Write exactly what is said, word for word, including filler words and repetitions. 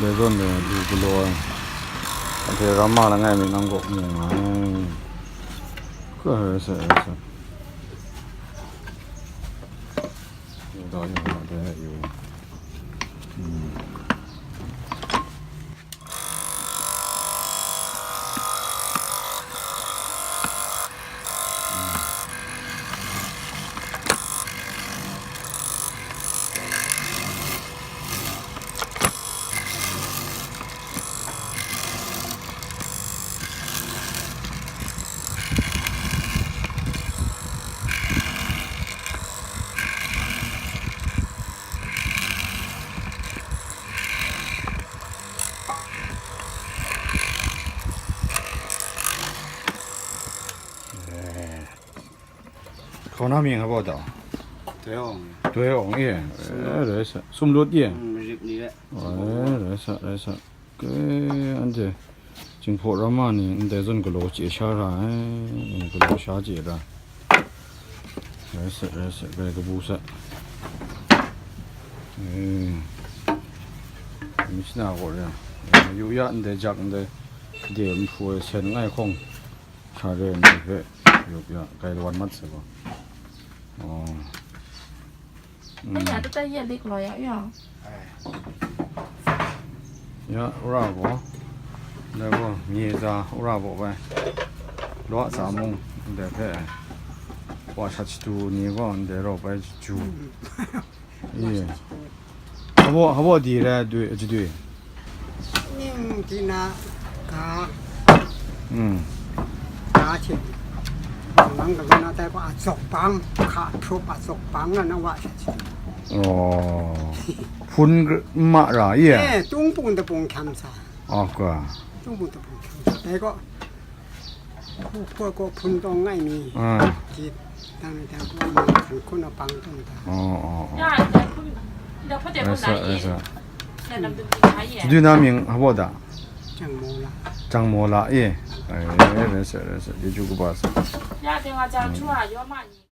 Zawn de du galaw ai. Anhte ramma langai mi nang kaw mu nga ai. Hkra rai sa, rai sa. Yu da, yu da, de, yu. Hmm. Hkauna mying hpa da? Doi awng. Doi awng e. Sumlut. Eh, rai sa. Sumlut e. Mm, rip ni le. Eh, rai sa, rai sa. Ke, anhte Jinghpaw ramma ni ndai zawn galaw chye sha ra ai, galaw sha chye ra. Rai sa, rai sa, rai kabu sa. Eh. Mi shana gaw re. Eh, yu ya ndai jak ndai de nhpu ai sen ngai hkawng. Sha re ni hpe yup ya, kai lawan mat sai gaw. Oh. Mm. Aya, tata ya lik lo ya, ya. Ya, ura gaw. Ndai gaw, mye za ura baw bai. Lwa sa mung, ndai hpe. Wa shat shatu ni gaw, ndai raw bai ju. Mm. Iya. Habo, habo di rai dui, aji dui. Ning di na ga. Hmm. Ga hte. Bang lang ga na tai ko a zok bang, hka hprup a zok bang na na wa sha chi. Oh. Hpun gr-, ma ra, iya. Eh, tung pung da pung tham sa. Oh, ka. Tung pung da pung tham sa. Tai ko. Hku hkoi kaw hpun tawng ngai mi. Ah. Ji, dang ni dang hku mi hpun hkun a pang tawng da. Oh, oh, oh. Ya, ya, hpun, ya, hpun de hpun da ye. Rasa, rasa. Ya, nam dum ding ha ye. Sadu na mying habo da? Jang mo la. Jang mo la ye. Ai, rasa, rasa. Di ju ku ba sa. Ya, de nga jang chu a, yo ma ni.